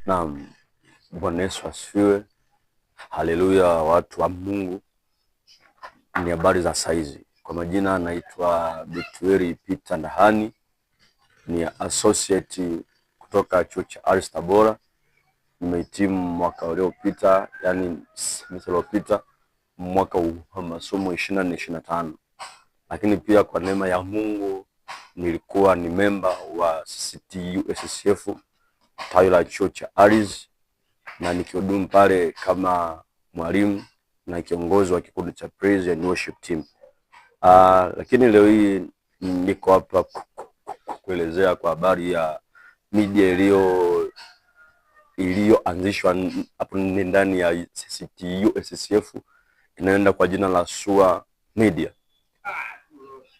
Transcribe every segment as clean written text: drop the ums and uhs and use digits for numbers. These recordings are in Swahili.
Naam, Bwana Yesu asifiwe. Haleluya, watu wa Mungu, ni habari za saizi. Kwa majina anaitwa Betueli Peter Ndahani, ni associate kutoka chuo cha Ardhi Tabora. Nimehitimu mwaka uliopita, yani semester uliopita, mwaka wa masomo 24/25, lakini pia kwa neema ya Mungu nilikuwa ni memba wa CCTU SSF tawi la chuo cha Ardhi na nikihudumu pale kama mwalimu na kiongozi wa kikundi cha Praise and Worship Team. Lakini leo hii niko hapa kuelezea kwa habari ya media iliyoanzishwa hapo ndani ya CCTU SSF inaenda kwa jina la SUA Media.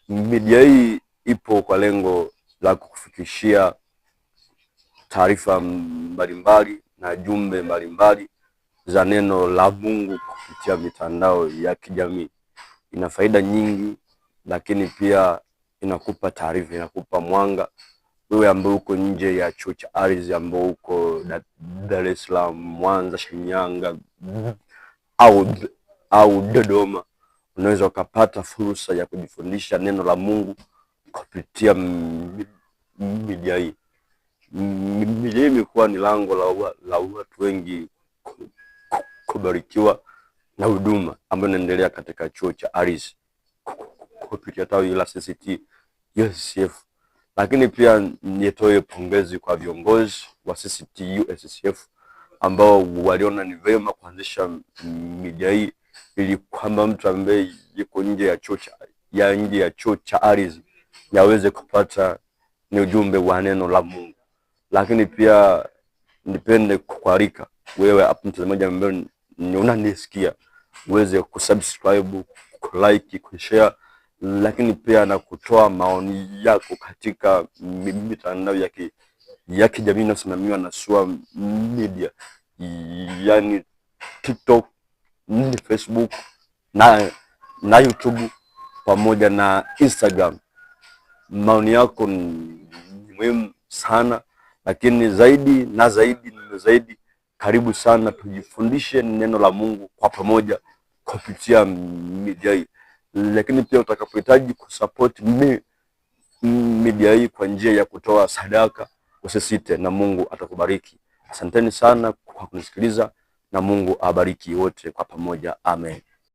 Media hii ipo kwa lengo la kukufikishia taarifa mbalimbali na jumbe mbalimbali za neno la Mungu kupitia mitandao ya kijamii. Ina faida nyingi, lakini pia inakupa taarifa, inakupa mwanga wewe ambao uko nje ya chuo cha ardhi, ambao uko Dar es Salaam, Mwanza, Shinyanga au Dodoma, unaweza ukapata fursa ya kujifundisha neno la Mungu kupitia media hii. Media hii imekuwa ni lango la watu wengi kubarikiwa na huduma ambayo inaendelea katika chuo cha Aris kupitia tawi la CCT USCF. Lakini pia nitoe pongezi kwa viongozi wa CCT USCF ambao waliona ni vema kuanzisha media hii ili kwamba mtu ambaye yuko nje ya chuo cha ya nje ya chuo cha Aris yaweze kupata ni ujumbe wa neno la Mungu. Lakini pia nipende kukualika wewe hapo mtazamaji ambaye unanisikia uweze kusubscribe, kulike, kushare, lakini pia na kutoa maoni yako katika mitandao ya kijamii inayosimamiwa na SUA Media, yani TikTok, Facebook na YouTube pamoja na Instagram. Maoni yako ni muhimu sana, lakini zaidi na zaidi na zaidi, karibu sana tujifundishe neno la Mungu kwa pamoja kupitia media hii. Lakini pia utakapohitaji kusupport media hii kwa njia ya kutoa sadaka, usisite na Mungu atakubariki. Asanteni sana kwa kunisikiliza na Mungu abariki wote kwa pamoja, amen.